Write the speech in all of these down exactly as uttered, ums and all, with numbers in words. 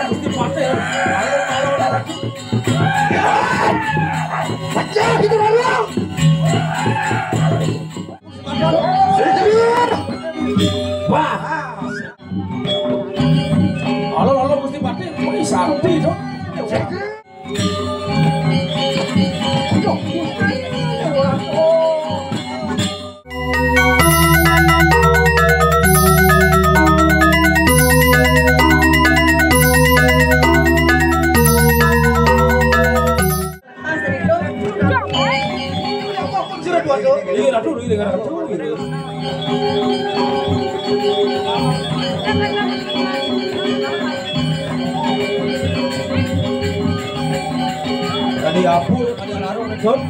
Gusti Patih. Ayo, ayo, ayo. Pecah itu, Raden. Wah. Halo, halo, Gusti Patih. Wih, sakti, dong. Iya, dulu ini, karena dulu ini. Tadi apa? Ada larung, Jon.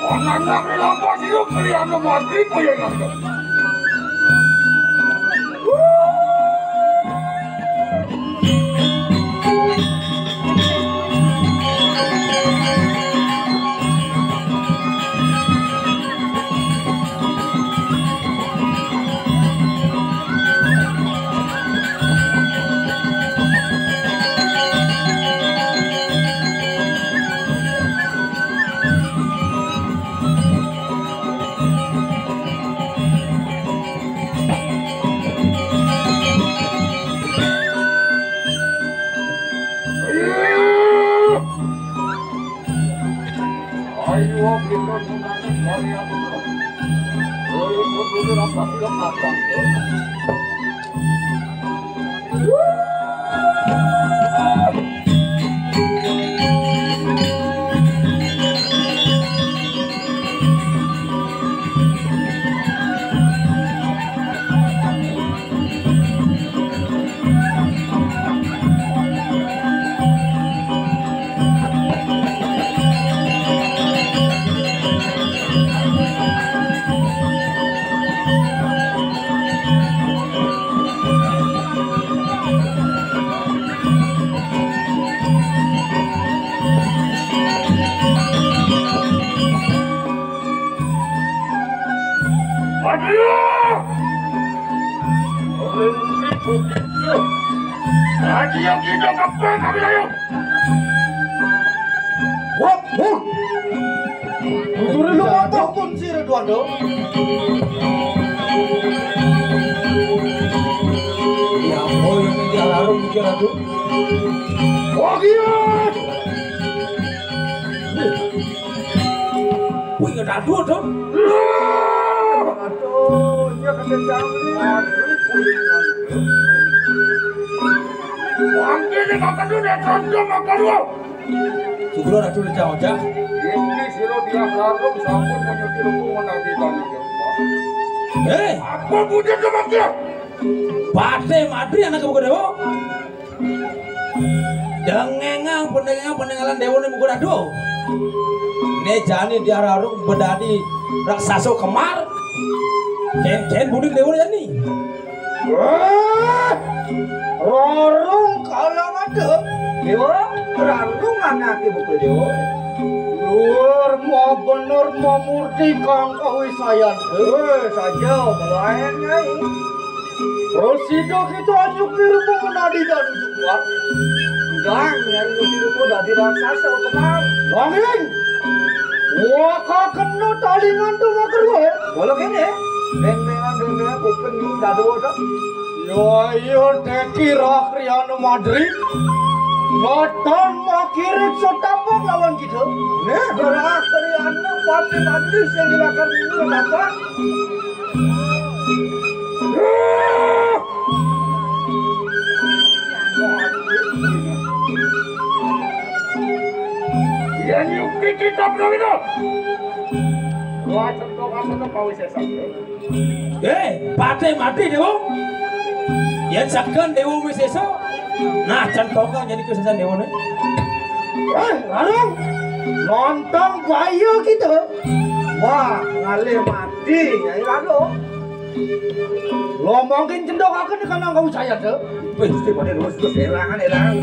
Anaknya lampah hidup dari anu mati, puyeng anu. Ayo, kita menangis dari aku. Ayo, kita rapat ke belakang. Aduh! Aduh, kita kapan kami ayo? Wah, wah. Dulu apa pun si Ridwan do? Ya, oh, yang ini alarm mikir aku. Oh, iya. Wih, nggak ada dong. Aduh, iya, kena jam. Mangke nek makan dulu, nek condong makan dulu. Syukur ora dulu, Cak Ojak. Iki sira tiang larung sampun menyuci ruku menawi tani. Eh, apa bujur ke mangke? Pate matri anak buku dewa. Dengengang, pendengengang, pendengalan dewa ni buku radu. Ne jani dia larung bedadi raksasa kemar. Ken-ken budik dewa ni. Wah, rorong kalang ada. Dewa, rarung anake buku dewa. Luar mau bener mau murti kang kawisayan. Eh, saja, melayan, Nyai. Prasida kita anyuk nirupa menadi dan ujuk kuat. Ndang, Nyai, nirupa dadi raksasa kemar. Wanging! Waka kena tali ngantung makerwa. Bola kene. Neng-nengan, neng-nengan, kuping ini dadu ada. Yo, yo, Deki Rakriana Madri. Nonton makirit setapak lawan kita. Nih, Rakriana Madri, Madri, sing dilakukan ini setapak. Nyuki kitab nang itu. Wah, contoh kasar tuh kau sesa. Eh, pate mati, Dewa. Yén saken Dewa wis sesa. Nah, contoh kan jadi kesesan Dewa nih. Eh, Larung. Nonton bayu gitu. Wah, ngalih mati, Nyai Larung. Lo mungkin cendok akan dengan nang kau saya tuh. Wis, Gusti Pade terus, terus elangan, elangan.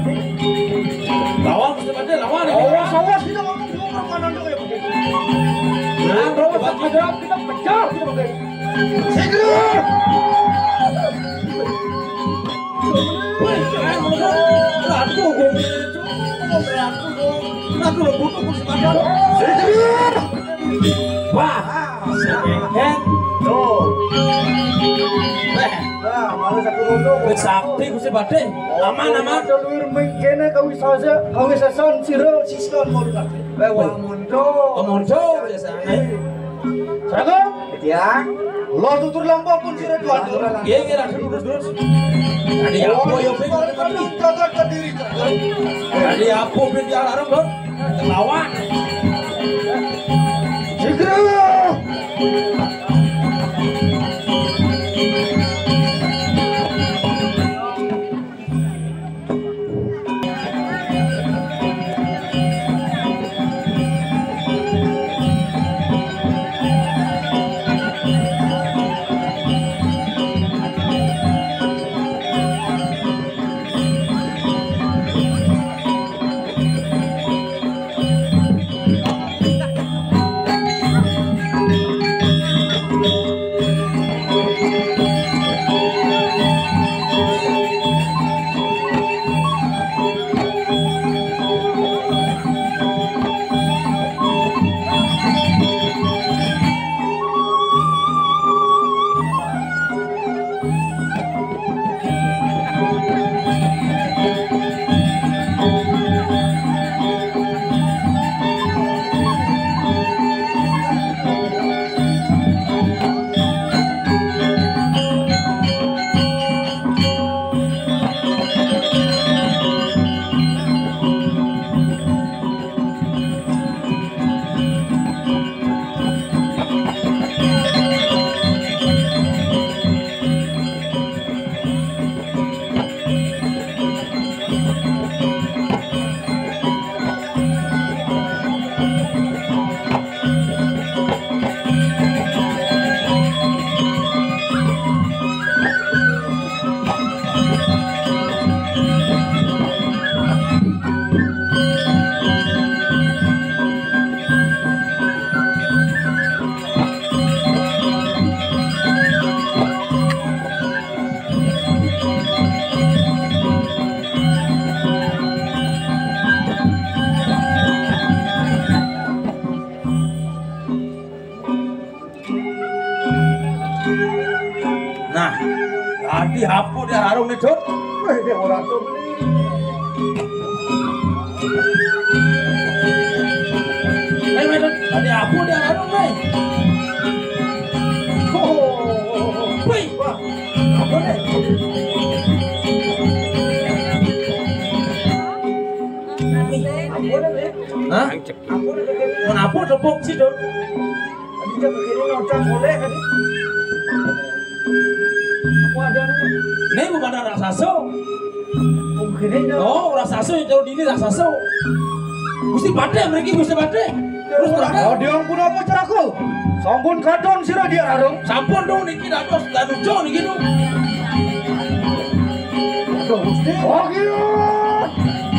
Lawan, Gusti Pade, lawan, ini. Awas, awas, kita ngomong, ngomong, mana dulu ya, Pade? Nah, terus, Gusti Pade, kita pecah, kita pakai. Segera! Wih, jangan ngomong. Ratu, gue. Ratu, gue. Ratu, gue. Segera! Wah, sengeng. Tuh. Wéh. Nah, malah satu rondo. Wis sakti, Gusti Pade. Aman, aman. Ada luwir mengkene kawisasa, kawisasan sira siskon mau dipakai. Wéh, wah, muncul. Oh, muncul, biasanya. Sago? Ya. Lo tutur lampah pun sira diwajur. Iya, iya, langsung terus, terus. Tadi apa ya, Ping? Tadi apa, Ping, di alarm, Bang? Lawan. Segera. Nah, tadi apa dia larung nih, Dut? Wéh, dia orang tuh beli. Wéh, wéh, Dut. Tadi apa dia larung, wéh? Oh, wéh, wah, apa nih? Apa nih? Hah? Kenapa tepuk sih, Dut? Tadi dia begini nonton boleh kan? Apa ada nih? Ini bukan raksasa. Oh, begini dong. Oh, raksasa yang taruh di ini raksasa. Gusti Pade, mriki Gusti Pade. Terus berangkat. Oh, dia ampun apa caraku? Sampun kadon sira dia larung. Sampun dong niki dados danujo niki dong. Aduh, Gusti. Oh, iya.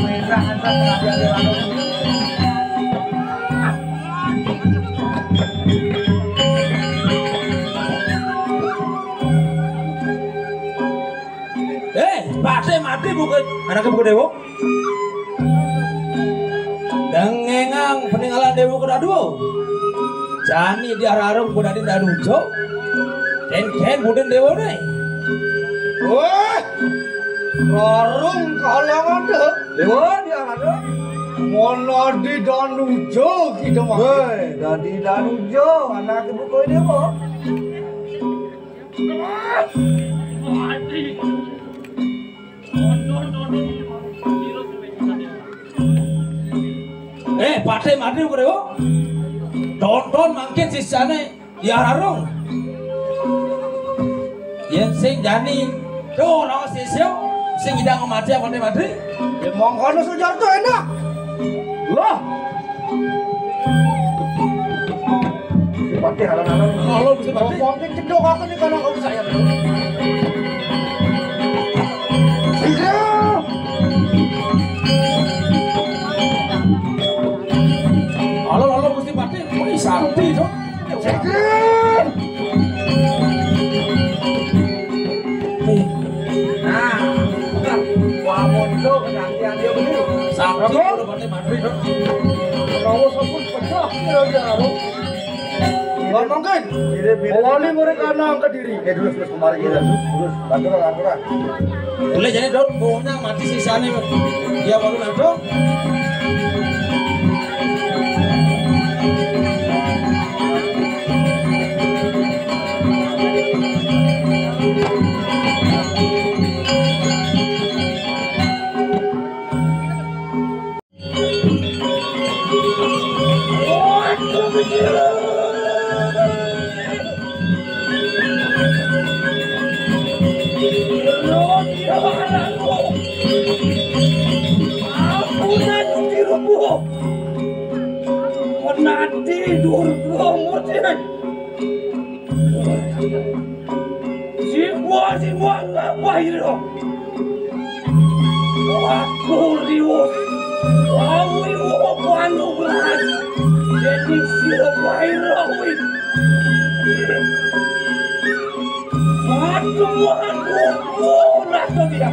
Merah antar terakhir larung. Eh, Pade mati bukan anaknya bukan Dewa. Dengengang peninggalan Dewa kuda dua. Jani dia larung kuda di danujo. Ken ken buden Dewa nih. Wah, larung kalangan deh. Dewa dia ada. Mana di danujo kita mah. Woi, dadi danujo anak ibu kau Dewa. Eh, Patih Madri, Bro. Tonton mangkin sisane ya rarung. Yen sing jani, to ora sisya sing idang mati apa Patih Madri? Ya mongkono Sujarto enak. Lah. Patih halan-halan. Kalau bisa Patih. Mungkin cedok aku nih kalau kamu saya. Iya. Halo, halo, Gusti Patih. Wih, sakti, Dok. Nah, wah, mondok, nanti dia beli. Sakti, Dok. Kalau sampun pecah, ya, ya, Dok. Ngomong kan? Wali mereka nang Kediri. Ya, terus, terus kemarin kita, terus, terus, bantu lah, bantu lah. Boleh jadi, Dok, pokoknya mati sisane. Ya, baru lah, Dok. Menanti durga mutin. Singwa, singwa, ngapa ira? Aku riwus. Awi, apa anugerah? Jadi sira paira, wi. Aduh, aduh, aduh, rasa dia.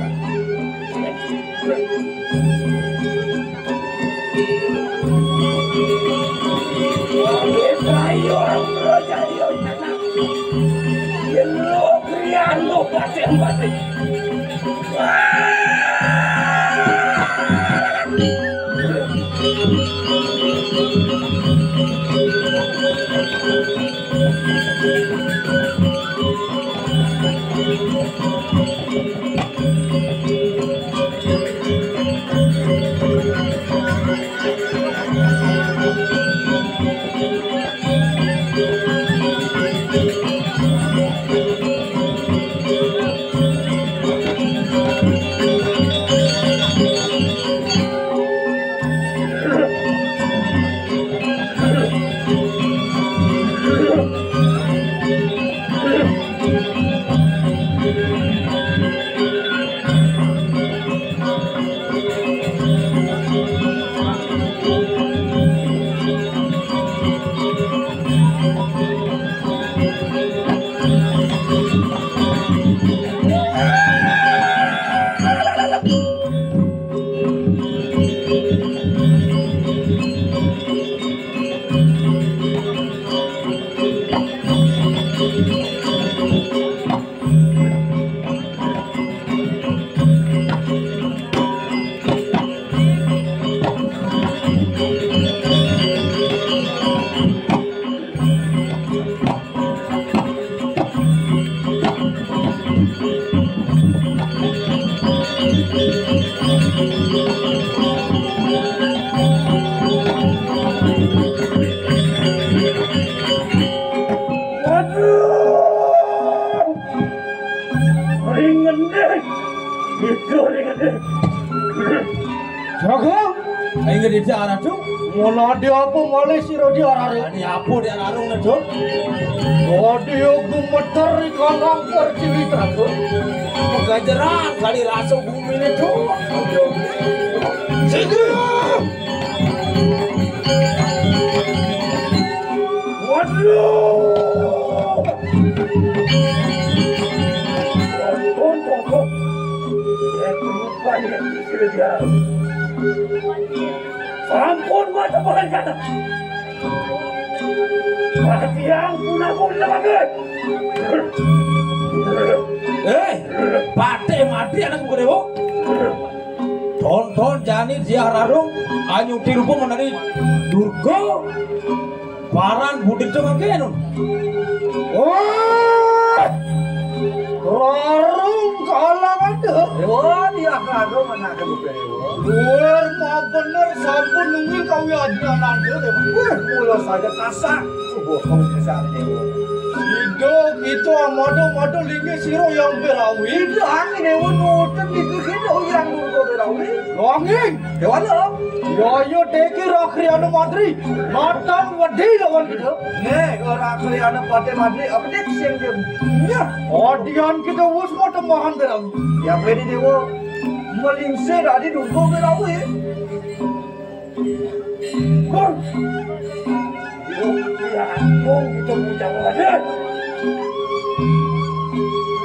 Waduh. Ringende. Itu ringende. Jago. Ayo ngene iki arah, Duk. Ngono ade apa malih sira di arare? Ade apa di ararung, Duk? Ade ya gumeter ikan angker cilik, Duk. Keganjaran kali rasa bumi ini, Duk. Sini. Waduh. Sampun mata perencana. Perhatian punapun lagi. Eh, Patih Madri anak buku dewa. Tonton jani dia rarung anyu tirupu menari Durga. Paran budi itu mangke nun. Wah! Rarung kalangan deh. Wah, dia kado mana ke buku dewa. Luar maben Sampun nungguin kawijayananto, Déwa. Wih, mula saja kasak. Subuh kamu besar, Déwa. Sida kita amada-mada linggih sira Hyang Birawi. Ida angin Déwa nutup di kekena Hyang Durga Birawi. Angin. Déwa lo. Yaya Déki Rakriana Mantri. Matang wedi lawan kita. Nih, Rakriana Patih Mantri, apa dia sing dia? Ya. Adian kita wis matemahan Birawi. Ya, wedi Déwa. Melingsir dadi Durga Birawi. Kur. Yo, ya, kong kita punya wadah.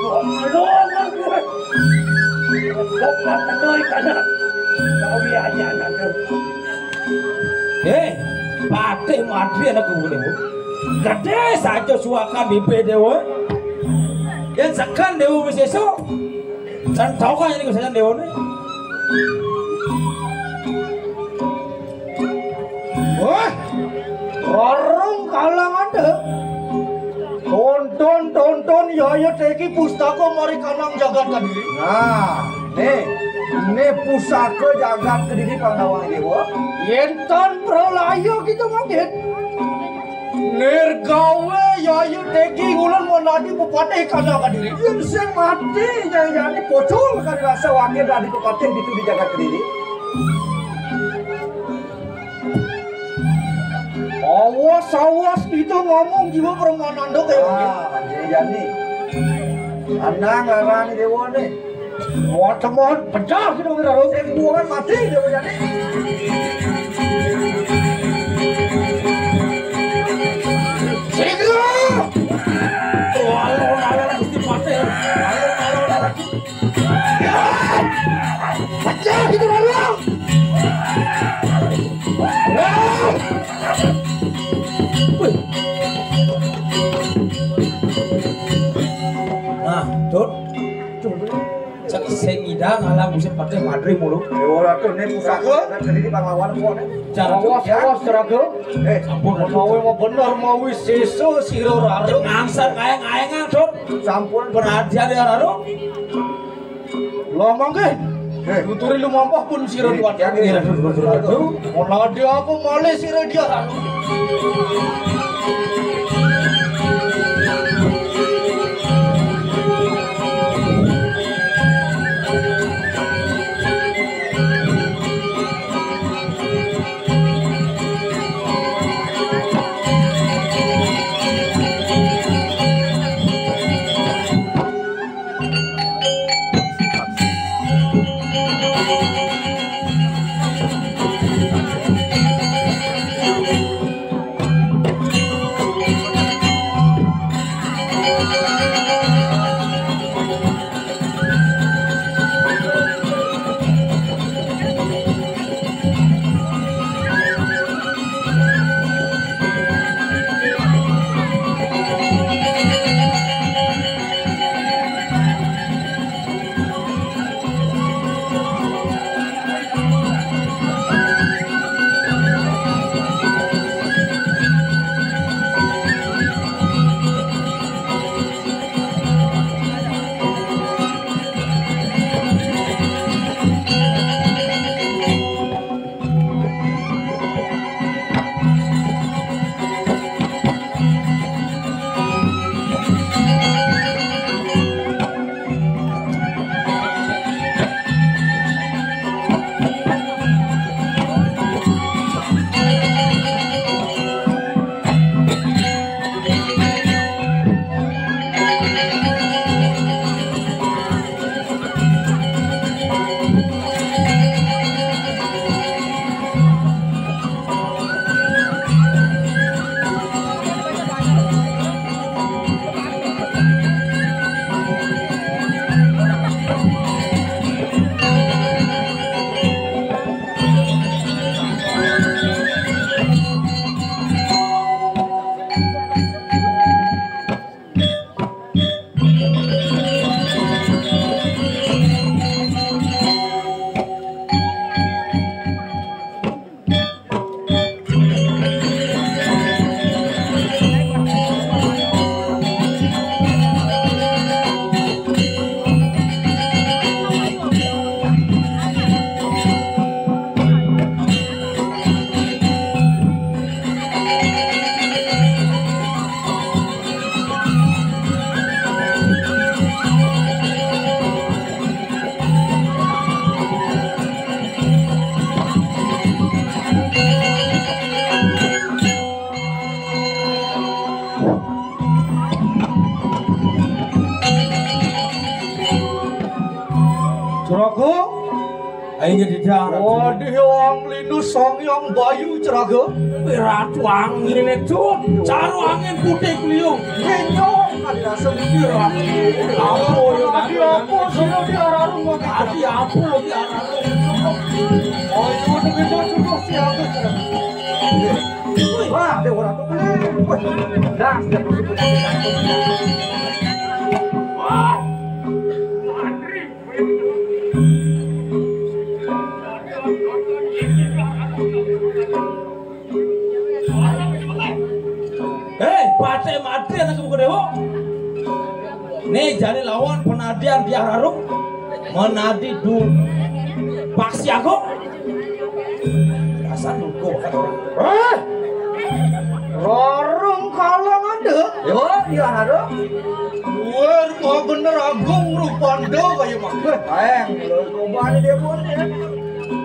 Wah, aduh, aduh. Kok patenoy kana. Kau ya aja anak. Eh, Patih Mantri anak kuwi lho. Gedhe saja suwakan bibir Déwa. Yen sekan Déwa wis esuk. Santokan ini kesayan Déwa ne. Wah, warung kalangan deh. Tonton, tonton, ya, ya, teki pustaka mari kanang jagat Kediri. Nah, nih, nih pusaka jagat Kediri Pandawa Déwa. Yen tan pralaya kita mangkin. Nirgawe Yayu Teki ngulon monadi bupati kanang Kediri. Yen sing mati, jayane pocol kari rasa wakil dadi bupati ditu di jagat Kediri. Awas, awas, kita ngomong jiwa permanando kayak gitu. Ah, jadi. Anang larang Déwa nih. Mau temuan pecah gitu, Wira Ro. Sing buangan mati, Déwa jadi. Sing. Walau, walau, Gusti Patih. Walau, walau, walau. Pecah gitu, Wira Ro. Wih. Nah, Dut. Cek sing ngidang alam musim Patih Mantri mulu. Ya, ora tuh, nih pusaka. Jadi di pahlawan kok, nih. Cara awas, awas, Raga. Eh, sampun, menawi mau bener, mau wis sisa sira Raro. Ngangsat kae ngaengan, Dut. Sampun. Penadian ya, Raro. Lah mangke. Eh. Tuturi lumampah pun sira tuan. Ya, ya, ya. Monadi apa malih sira dia Raro. Inggih, Dija, Ratu. Waduh, Hyang Lindu, Sang Hyang Bayu Ceraga. Ratu angin itu, caru angin putih beliung. Ngenyong kali rasa. Iya, Ratu. Apa ya, Ratu? Apa sih, Ratu? Tadi apa lagi, Ratu? Oh, itu begitu, terus ya, terus. Wah, ada orang tuh. Wah, das, das. Hei, Patih Madri anak buku dewa. Nih, jadi lawan penadian dia harung menadi du Paksi Agung. Dasar duko. Eh, Rorong kalangan deh. Yo, iya, haro. Luar kok bener agung rupanda kaya mah. Weh, aeng, lho, coba nih dia pun ya.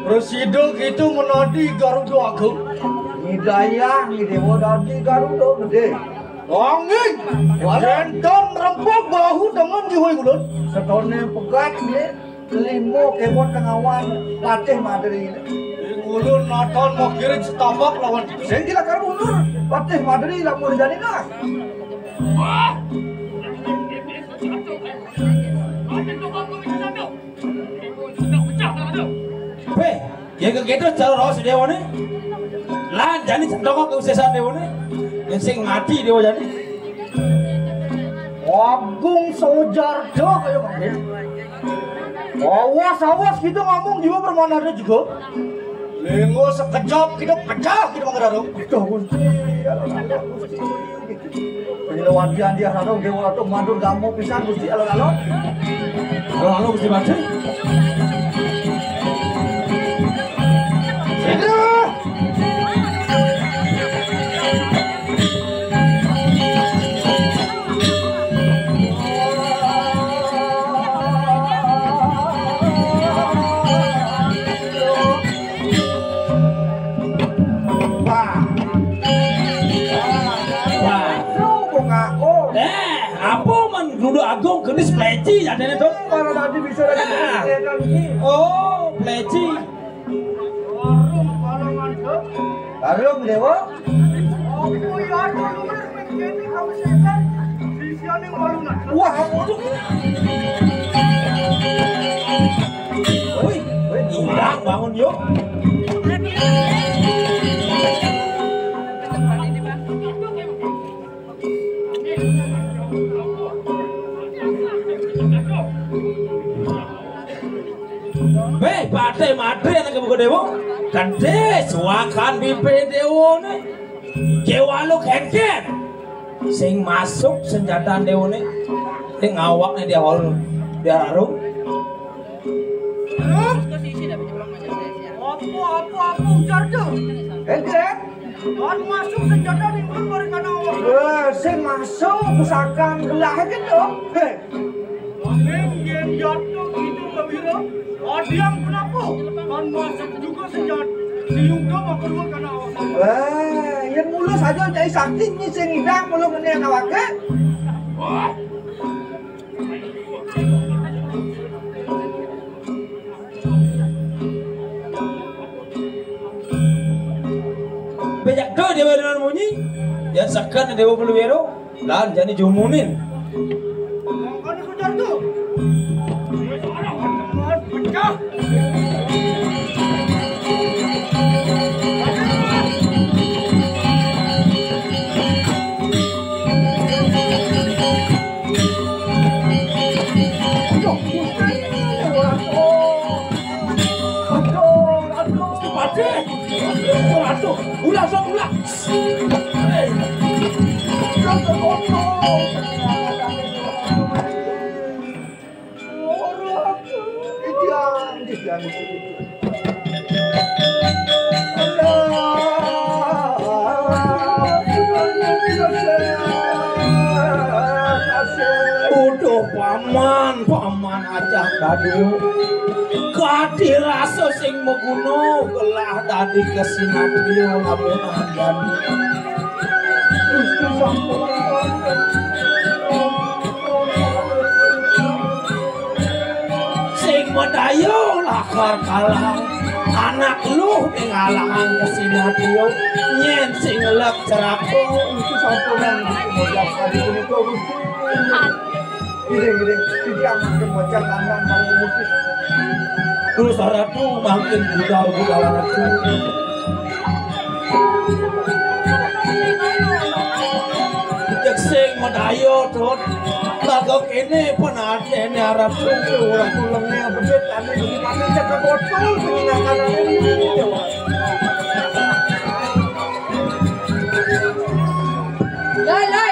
Presida gitu menadi Garuda Agung. Hidayah, nih dewa dadi Garuda gede. Angin, wala. Jantan rempuk bahu dengan jiwa ulun. Setone pegat nih. Limo kemot tengawan Patih Madri. Ing ulun nonton mau kirim setapak lawan. Sing kira karo mundur Patih Madri lamun jani nah. Weh, ya kegitu cara raos dewa nih. Lan jani sendok ke usesan dewa nih. Yang sing mati dewa jani. Agung Sojardo kaya mangkin. Awas, awas, kita ngomong juga permanada juga. Lengo sekejap kita pecah kita mengerarung. Aduh, Gusti, ya Allah, Gusti. Penyelewadian dia rarung dewa ratu mandur gamu pisan, Gusti, alon-alon. Alon-alon, Gusti Batu. Aduh. Wah. Wah. Lu kok ngaku? Eh, apa man Garuda Agung genis pleci jadinya tuh? Kalau tadi bisa lagi. Ah. Iya kan, iya. Oh, pleci. Warung Balongan, Dok. Warung Dewa. Apa ya, Dok, lu mikirnya kamu setan? Sisiannya malu, nah. Wah, apa tuh? Wih, wih, hilang bangun, yuk. Weh, Patih Madri anak buku dewa. Gede suakan bibir dewa ne. Kewalu kenken. Sing masuk senjata dewa ne. Sing awak ne dia hol dia rarung. Apa, apa, apa ujar tuh? Kenken. Kan masuk senjata ning kon mari kana awak. Eh, sing masuk pusaka gelah gitu. Heh. Angin yen jatuh gitu ke biro. Adiang kenapa? Kan masuk juga senjata. Siung ke bakal kana awak. Eh, yen mulus aja nyai sakti nyi sing idang belum ini anak wake. Wah. Bejak do dewa dengan munyi, yang sekan dewa bulu bero, lan jani jumunin. Mangkane kujar tu. Pecah. Aduh, Gusti. Aduh, aduh. Gusti Patih. Aduh, ulah, Sob, ulah. Hei. Jangan kotor. Orang. Jangan, jangan. Uduh paman, paman aja dadi. Kadi rasa sing maguna gelah dadi kasinatria lamun dadi. Gusti sampun. Sing madaya lah Kar kalah anak luh ing alahan kasinatya, nyén sing ngelek cerako. Itu sampunan Gusti, bocah kadi punika, Gusti. Giring, giring, titiang mangkin bocah kandang karo Gusti. Terus Ratu mangkin budal-budal Ratu. Cek sing madaya, Dut. Laga kéné panadéné Ratu. Ratu lengeh bedit, ane bagi mati cek botol, penginakanan ini, Dewa. Lah,